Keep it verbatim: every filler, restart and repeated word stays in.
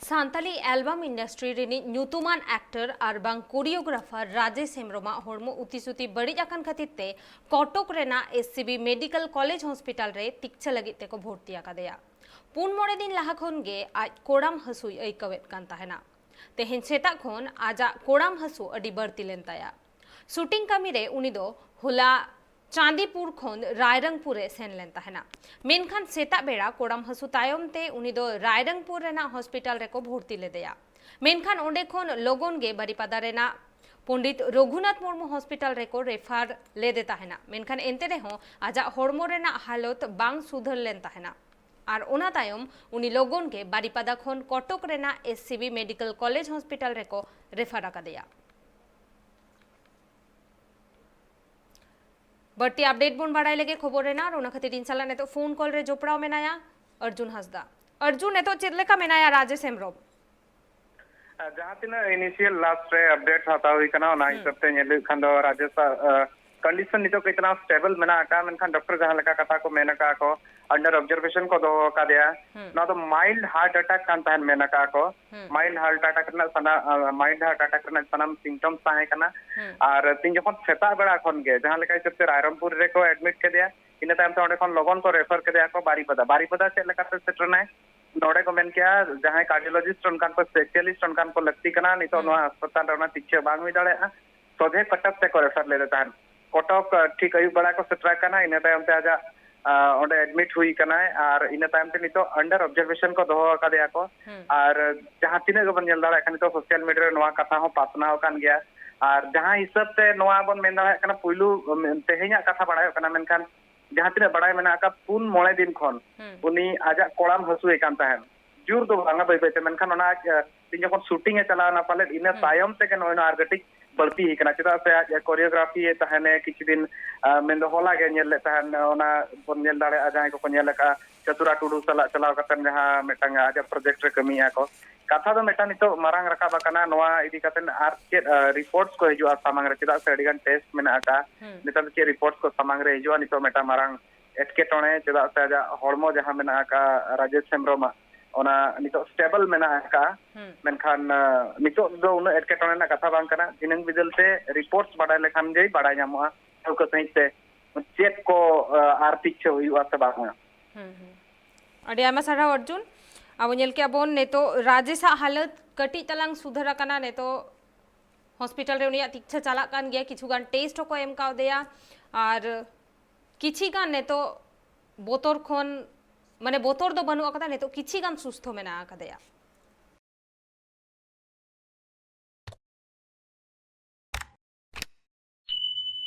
Santali album industry ᱨᱤᱱᱤᱡ ᱧᱩᱛᱩᱢᱟᱱ ᱟᱠᱴᱚᱨ ᱟᱨ ᱵᱟᱝ ᱠᱳᱨᱤᱭᱳᱜᱨᱟᱯᱷᱟᱨ ᱨᱟᱡᱮᱥ ᱦᱮᱢᱵᱨᱚᱢᱟᱜ ᱦᱚᱲᱢᱚ ᱩᱛᱤᱥᱩᱛᱤ ᱵᱟᱹᱲᱤᱡ ᱟᱠᱟᱱ ᱠᱷᱟᱹᱛᱤᱨ ᱛᱮ ᱠᱚᱴᱚᱠ ᱨᱮᱱᱟᱜ ᱮᱥᱥᱤᱵᱤ ᱢᱮᱰᱤᱠᱮᱞ ᱠᱚᱞᱮᱡᱽ ᱦᱚᱥᱯᱤᱴᱟᱞ ᱨᱮ ᱛᱤᱠᱪᱷᱟᱹ ᱞᱟᱹᱜᱤᱫ ᱛᱮᱠᱚ ᱵᱷᱚᱨᱛᱤ ᱟᱠᱟᱫᱮᱭᱟ᱾ ᱯᱩᱱ ᱢᱚᱬᱮ ᱫᱤᱱ ᱞᱟᱦᱟ ᱠᱷᱚᱱ ᱜᱮ ᱟᱡ ᱠᱚᱲᱟᱢ ᱦᱟᱹᱥᱩᱭ ᱟᱹᱭᱠᱟᱹᱣᱮᱫ ᱠᱟᱱ ᱛᱟᱦᱮᱱᱟ᱾ ᱛᱮᱦᱮᱧ ᱥᱮᱛᱟᱜ ᱠᱷᱚᱱ ᱟᱡᱟᱜ ᱠᱚᱲᱟᱢ ᱦᱟᱹᱥᱩ ᱟᱹᱰᱤ ᱵᱟᱹᱲᱛᱤ ᱞᱮᱱ ᱛᱟᱭᱟ᱾ ᱥᱩᱴᱤᱝ ᱠᱟᱹᱢᱤ ᱨᱮ ᱩᱱᱤ ᱫᱚ ᱦᱚᱞᱟ ᱪᱟᱸᱫᱤᱯᱩᱨ ᱠᱷᱚᱱ ᱨᱟᱭᱨᱚᱝᱯᱩᱨ ᱮ ᱥᱮᱱ ᱞᱮᱱ ᱛᱟᱦᱮᱱᱟ᱾ ᱢᱮᱱᱠᱷᱟᱱ ᱥᱮᱛᱟᱜ ᱵᱮᱲᱟ ᱠᱚᱲᱟᱢ ᱦᱟᱹᱥᱩ ᱛᱟᱭᱚᱢ ᱛᱮ ᱩᱱᱤ ᱫᱚ ᱨᱟᱭᱨᱚᱝᱯᱩᱨ ᱨᱮᱱᱟᱜ ᱦᱚᱥᱯᱤᱴᱟᱞ ᱨᱮᱠᱚ ᱵᱷᱚᱨᱛᱤ ᱞᱮᱫᱮᱭᱟ᱾ ᱢᱮᱱᱠᱷᱟᱱ ᱚᱸᱰᱮ ᱠᱷᱚᱱ ᱞᱚᱜᱚᱱ ᱜᱮ ᱵᱟᱨᱤᱯᱟᱫᱟ ᱨᱮᱱᱟᱜ ᱯᱚᱸᱰᱤᱛ ᱨᱚᱜᱷᱩᱱᱟᱛᱷ ᱢᱩᱨᱢᱩ ᱦᱚᱥᱯᱤᱴᱟᱞ ᱨᱮᱠᱚ ᱨᱮᱯᱷᱟᱨ ᱞᱮᱫᱮ ᱛᱟᱦᱮᱱᱟ᱾ ᱢᱮᱱᱠᱷᱟᱱ ᱮᱱᱛᱮ ᱨᱮᱦᱚᱸ ᱟᱡᱟᱜ ᱦᱚᱲᱢᱚ ᱨᱮᱱᱟᱜ ᱦᱟᱞᱚᱛ ᱵᱟᱝ ᱥᱩᱫᱷᱟᱹᱨ ᱞᱮᱱ ᱛᱟᱦᱮᱱᱟ᱾ ᱟᱨ ᱚᱱᱟ ᱛᱟᱭᱚᱢ ᱩᱱᱤ ᱞᱚᱜᱚᱱ ᱜᱮ ᱵᱟᱨᱤᱯᱟᱫᱟ ᱠᱷᱚᱱ ᱠᱚᱴᱚᱠ ᱨᱮᱱᱟᱜ ᱮᱥᱥᱤᱵᱤ ᱢᱮᱰᱤᱠᱮᱞ ᱠᱚᱞᱮᱡᱽ ᱦᱚᱥᱯᱤᱴᱟᱞ ᱨᱮᱠᱚ ᱨᱮᱯᱷᱟᱨ ᱟᱠᱟᱫᱮᱭᱟ᱾ ᱵᱟᱹᱲᱛᱤ ᱟᱯᱰᱮᱴ ᱵᱚᱱ ᱵᱟᱲᱟᱭ ᱞᱮᱜᱮ ᱠᱷᱚᱵᱚᱨ ᱨᱮᱱᱟᱜ, ᱟᱨ ᱚᱱᱟ ᱠᱷᱟᱹᱛᱤᱨ ᱤᱧ ᱥᱟᱞᱟᱜ ᱱᱤᱛᱚᱜ ᱯᱷᱳᱱ ᱠᱚᱞ ᱨᱮ ᱡᱚᱯᱲᱟᱣ ᱢᱮᱱᱟᱭᱟ ᱟᱨᱡᱩᱱ ᱦᱟᱸᱥᱫᱟ᱾ ᱟᱨᱡᱩᱱ, ᱱᱤᱛᱚᱜ ᱪᱮᱫ ᱞᱮᱠᱟ ᱢᱮᱱᱟᱭᱟ ᱨᱟᱡᱮᱥ ᱦᱮᱢᱵᱨᱚᱢ? ᱟᱨ ᱡᱟᱦᱟᱸ ᱛᱤᱱᱟᱹᱜ ᱤᱱᱤᱥᱤᱭᱟᱞ ᱞᱟᱥᱴ ᱨᱮ ᱟᱯᱰᱮᱴ ᱦᱟᱛᱟᱣ ᱦᱩᱭ ᱠᱟᱱᱟ, ᱚᱱᱟ ᱦᱩᱸ᱾ ᱦᱤᱥᱟᱹᱵ ᱛᱮ ᱧᱮᱞ ᱦᱩᱭᱩᱜ ᱠᱷᱟᱱ ᱫᱚ ᱨᱟᱡᱮᱥᱟᱜ, ᱟ, ᱠᱚᱱᱰᱤᱥᱚᱱ ᱱᱤᱛᱚᱜ ᱠᱟᱹᱡ ᱛᱟᱞᱟᱝ ᱥᱴᱮᱵᱚᱞ ᱢᱮᱱᱟᱜ ᱟᱠᱟᱫᱼᱟ, ᱢᱮᱱᱠᱷᱟᱱ ᱰᱚᱠᱴᱚᱨ ᱡᱟᱦᱟᱸ ᱞᱮᱠᱟ ᱠᱟᱛᱷᱟ ᱠᱚ ᱢᱮᱱ ᱟᱠᱟᱫ ᱠᱚ, ᱟᱱᱰᱟᱨ ᱚᱵᱡᱟᱨᱵᱷᱮᱥᱚᱱ ᱠᱚ ᱫᱚᱦᱚ ᱟᱠᱟᱫᱮᱭᱟ᱾ ᱦᱩᱸ᱾ ᱱᱚᱣᱟ ᱫᱚ ᱢᱟᱭᱤᱞᱰ ᱦᱟᱨᱴ ᱟᱴᱟᱠ ᱠᱟᱱ ᱛᱟᱦᱮᱸᱱ ᱢᱮᱱ ᱟᱠᱟᱫ ᱠᱚ᱾ ᱦᱩᱸ᱾ ᱢᱟᱭᱤᱞᱰ ᱦᱟᱨᱴ ᱟᱴᱟᱠ ᱨᱮᱱᱟᱜ ᱥᱟᱱᱟ-, ᱟ, ᱢᱟᱭᱤᱞᱰ ᱦᱟᱨᱴ ᱟᱴᱟᱠ ᱨᱮᱱᱟᱜ ᱥᱟᱱᱟᱢ ᱥᱤᱢᱴᱚᱢᱥ ᱛᱟᱦᱮᱸ ᱠᱟᱱᱟ᱾ ᱦᱩᱸ᱾ ᱟᱨ ᱛᱤᱱ ᱡᱚᱠᱷᱚᱱ ᱥᱮᱛᱟᱜ ᱵᱮᱲᱟ ᱠᱷᱚᱱ ᱜᱮ ᱡᱟᱦᱟᱸ ᱞᱮᱠᱟ ᱦᱤᱥᱟᱹᱵ ᱛᱮ ᱨᱟᱭᱨᱚᱝᱯᱩᱨ ᱨᱮᱠᱚ ᱮᱰᱢᱤᱴ ᱠᱮᱫᱮᱭᱟ, ᱤᱱᱟᱹ ᱛᱟᱭᱚᱢ ᱛᱮ ᱚᱸᱰᱮ ᱠᱷᱚᱱ ᱞᱚᱜᱚᱱ ᱠᱚ ᱨᱮᱯᱷᱟᱨ ᱠᱮᱫᱮᱭᱟ ᱠᱚ ᱵᱟᱨᱤᱯᱟᱫᱟ᱾ ᱵᱟᱨᱤᱯᱟᱫᱟ ᱪᱮᱫ ᱞᱮᱠᱟᱛᱮ ᱥᱮᱴᱮᱨ ᱮᱱᱟᱭ? ᱱᱚᱰᱮ ᱠᱚ ᱢᱮᱱ ᱠᱮᱜᱼᱟ, ᱡᱟᱦᱟᱸᱭ ᱠᱟᱨᱰᱤᱭᱳᱞᱚᱡᱤᱥᱴ ᱚᱱᱠᱟᱱ ᱠᱚ, ᱥᱯᱮᱥᱟᱞᱤᱥᱴ ᱚᱱᱠᱟᱱ ᱠᱚ ᱞᱟᱹᱠᱛᱤ ᱠᱟᱱᱟ, ᱱᱤᱛᱚᱜ ᱦᱩᱸ᱾ ᱱᱚᱣᱟ ᱦᱟᱥᱯᱟᱛᱟᱞ ᱨᱮ ᱚᱱᱟ ᱪᱤᱠᱤᱛᱥᱟ ᱵᱟᱝ ᱦᱩᱭ ᱫᱟᱲᱮᱭᱟᱜᱼᱟ, ᱥᱚᱡᱷᱮ ᱠᱚᱴᱚᱠ ᱛᱮᱠᱚ ᱨᱮᱯᱷᱟᱨ ᱞᱮᱫᱮ ᱛᱟᱦᱮᱸᱫ᱾ ᱠᱚᱴᱚᱠ, ᱟ, ᱴᱷᱤᱠ ᱟᱹᱭᱩᱵ ᱵᱮᱲᱟ ᱠᱚ ᱥᱮᱴᱮᱨ ᱟᱠᱟᱱᱟ, ᱤᱱᱟᱹ ᱛᱟᱭᱚᱢ ᱛᱮ ᱟᱡᱟᱜ, ᱟ, ᱚᱸᱰᱮ ᱮᱰᱢᱤᱴ ᱦᱩᱭ ᱠᱟᱱᱟᱭ, ᱟᱨ ᱤᱱᱟᱹ ᱛᱟᱭᱚᱢ ᱛᱮ ᱱᱤᱛᱚᱜ ᱟᱱᱰᱟᱨ ᱚᱵᱡᱟᱨᱵᱷᱮᱥᱚᱱ ᱠᱚ ᱫᱚᱦᱚ ᱟᱠᱟᱫᱮᱭᱟ ᱠᱚ᱾ ᱦᱩᱸ᱾ ᱟᱨ ᱡᱟᱦᱟᱸ ᱛᱤᱱᱟᱹᱜ ᱜᱮᱵᱚᱱ ᱧᱮᱞ ᱫᱟᱲᱮᱭᱟᱜ ᱠᱟᱱᱟ, ᱱᱤᱛᱚᱜ ᱥᱳᱥᱟᱞ ᱢᱤᱰᱤᱭᱟ ᱨᱮ ᱱᱚᱣᱟ ᱠᱟᱛᱷᱟ ᱦᱚᱸ ᱯᱟᱥᱱᱟᱣ ᱟᱠᱟᱱ ᱜᱮᱭᱟ, ᱟᱨ ᱡᱟᱦᱟᱸ ᱦᱤᱥᱟᱹᱵ ᱛᱮ ᱱᱚᱣᱟ ᱵᱚᱱ ᱢᱮᱱ ᱫᱟᱲᱮᱭᱟᱜ ᱠᱟᱱᱟ, ᱯᱩᱭᱞᱩ, ᱩᱢ, ᱛᱮᱦᱮᱧᱟᱜ ᱠᱟᱛᱷᱟ ᱵᱟᱲᱟᱭᱚᱜ ᱠᱟᱱᱟ, ᱢᱮᱱᱠᱷᱟᱱ ᱡᱟᱦᱟᱸ ᱛᱤᱱᱟᱹᱜ ᱵᱟᱲᱟᱭ ᱢᱮᱱᱟᱜ ᱟᱠᱟᱫ, ᱯᱩᱱ ᱢᱚᱬᱮ ᱫᱤᱱ ᱠᱷᱚᱱ ᱦᱩᱸ᱾ ᱩᱱᱤ ᱟᱡᱟᱜ ᱠᱚᱲᱟᱢ ᱦᱟᱹᱥᱩᱭᱮ ᱠᱟᱱ ᱛᱟᱦᱮᱸᱫ᱾ ᱡᱳᱨ ᱫᱚ ᱵᱟᱝᱟ, ᱵᱟᱹᱭ ᱵᱟᱹᱭ ᱛᱮ, ᱢᱮᱱᱠᱷᱟᱱ ᱚᱱᱟ, ᱮ, ᱤᱧ ᱡᱚᱠᱷᱚᱱ ᱥᱩᱴᱤᱝ ᱮ ᱪᱟᱞᱟᱣ ᱮᱱᱟ ᱯᱟᱞᱮᱫ, ᱤᱱᱟᱹ ᱦᱩᱸ᱾ ᱛᱟᱭᱚᱢ ᱛᱮᱜᱮ ᱱᱚᱜᱼᱚᱭ ᱱᱚᱣᱟ ᱟᱨ ᱠᱟᱹᱴᱤᱡ ᱵᱟᱹᱲᱛᱤ ᱟᱠᱟᱱᱟ, ᱪᱮᱫᱟᱜ ᱥᱮ ᱟᱡ ᱠᱳᱨᱤᱭᱳᱜᱨᱟᱯᱷᱤ ᱮ ᱛᱟᱦᱮᱱᱮ ᱠᱤᱪᱷᱩ ᱫᱤᱱ, ᱟ, ᱢᱮᱱᱫᱚ ᱦᱚᱞᱟ ᱜᱮ ᱧᱮᱞ ᱞᱮᱫ ᱛᱟᱦᱮᱱ, ᱚᱱᱟ ᱵᱚᱱ ᱧᱮᱞ ᱫᱟᱲᱮᱭᱟᱜᱼᱟ, ᱡᱟᱦᱟᱸᱭ ᱠᱚᱠᱚ ᱧᱮᱞ ᱟᱠᱟᱫᱼᱟ, ᱪᱟᱛᱩᱨᱟ ᱴᱩᱰᱩ ᱥᱟᱞᱟᱜ ᱪᱟᱞᱟᱣ ᱠᱟᱛᱮ ᱡᱟᱦᱟᱸ ᱢᱤᱫᱴᱟᱝ ᱟᱡᱟᱜ ᱯᱨᱚᱡᱮᱠᱴ ᱨᱮ ᱠᱟᱹᱢᱤᱭᱮᱫᱼᱟ ᱠᱚ᱾ ᱠᱟᱛᱷᱟ ᱫᱚ ᱢᱤᱫᱴᱟᱝ ᱱᱤᱛᱚᱜ ᱢᱟᱨᱟᱝ ᱨᱟᱠᱟᱵ ᱟᱠᱟᱱᱟ, ᱱᱚᱣᱟ ᱤᱫᱤ ᱠᱟᱛᱮ ᱟᱨ ᱪᱮᱫ, ᱟ, ᱨᱤᱯᱳᱨᱴᱥ ᱠᱚ ᱦᱤᱡᱩᱜᱼᱟ ᱥᱟᱢᱟᱝ ᱨᱮ, ᱪᱮᱫᱟᱜ ᱥᱮ ᱟᱹᱰᱤ ᱜᱟᱱ ᱴᱮᱥᱴ ᱢᱮᱱᱟᱜ ᱟᱠᱟᱫᱼᱟ᱾ ᱦᱩᱸ᱾ ᱱᱮᱛᱟᱨ ᱫᱚ ᱪᱮᱫ ᱨᱤᱯᱳᱨᱴᱥ ᱠᱚ ᱥᱟᱢᱟᱝ ᱨᱮ ᱦᱤᱡᱩᱜᱼᱟ, ᱱᱤᱛᱚᱜ ᱢᱤᱫᱴᱟᱝ ᱢᱟᱨᱟᱝ ᱮᱴᱠᱮᱴᱚᱬᱮ, ᱪᱮᱫᱟᱜ ᱥᱮ ᱟᱡᱟᱜ ᱦᱚᱲᱢᱚ ᱡᱟᱦᱟᱸ ᱢᱮᱱᱟᱜ ᱟᱠᱟᱫ ᱨᱟᱡᱮᱥ ᱦᱮᱢᱵᱨᱚᱢᱟᱜ, ᱚᱱᱟ ᱱᱤᱛᱚᱜ ᱥᱴᱮᱵᱚᱞ ᱢᱮᱱᱟᱜ ᱟᱠᱟᱫᱼᱟ᱾ ᱦᱩᱸ᱾ ᱢᱮᱱᱠᱷᱟᱱ ᱱᱤᱛᱚᱜ ᱫᱚ ᱩᱱᱟᱹᱜ ᱮᱴᱠᱮᱴᱚᱬᱮ ᱨᱮᱱᱟᱜ ᱠᱟᱛᱷᱟ ᱵᱟᱝ ᱠᱟᱱᱟ᱾ ᱫᱷᱤᱱᱟᱹᱝ ᱵᱤᱫᱟᱹᱞ ᱛᱮ ᱨᱤᱯᱳᱨᱴ ᱵᱟᱰᱟᱭ ᱞᱮᱠᱷᱟᱱ ᱜᱮ ᱵᱟᱰᱟᱭ ᱧᱟᱢᱚᱜᱼᱟ ᱴᱷᱟᱹᱣᱠᱟᱹ ᱥᱟᱺᱦᱤᱡ ᱛᱮ ᱪᱮᱫ ᱠᱚ ᱟᱨ ᱛᱤᱠᱪᱷᱟᱹ ᱦᱩᱭᱩᱜᱼᱟ ᱥᱮ ᱵᱟᱝᱟ᱾ ᱦᱩᱸ ᱦᱩᱸ᱾ ᱟᱹᱰᱤ ᱟᱭᱢᱟ ᱥᱟᱨᱦᱟᱣ ᱚᱨᱡᱩᱱ᱾ ᱟᱵᱚ ᱧᱮᱞ ᱠᱮᱜᱼᱟ ᱵᱚᱱ ᱱᱤᱛᱚᱜ ᱨᱟᱡᱮᱥᱟᱜ ᱦᱟᱞᱚᱛ ᱠᱟᱹᱴᱤᱡ ᱛᱟᱞᱟᱝ ᱥᱩᱫᱷᱟᱹᱨ ᱟᱠᱟᱱᱟ᱾ ᱱᱤᱛᱚᱜ ᱦᱚᱥᱯᱤᱴᱟᱞ ᱨᱮ ᱩᱱᱤᱭᱟᱜ ᱛᱤᱠᱪᱷᱟᱹ ᱪᱟᱞᱟᱜ ᱠᱟᱱ ᱜᱮᱭᱟ, ᱠᱤᱪᱷᱩ ᱜᱟᱱ ᱴᱮᱥᱴ ᱦᱚᱸᱠᱚ ᱮᱢ ᱠᱟᱣᱫᱮᱭᱟ, ᱟᱨ ᱠᱤᱪᱷᱤ ᱜᱟᱱ ᱱᱤᱛᱚᱜ ᱵᱚᱛᱚᱨ ᱠᱷᱚᱱ, ᱢᱟᱱᱮ, ᱵᱚᱛᱚᱨ ᱫᱚ ᱵᱟᱹᱱᱩᱜ ᱟᱠᱟᱫᱟ, ᱱᱤᱛᱚᱜ ᱠᱤᱪᱷᱤ ᱜᱟᱱ ᱥᱩᱥᱛᱷᱚ ᱢᱮᱱᱟᱜ ᱟᱠᱟᱫᱮᱭᱟ᱾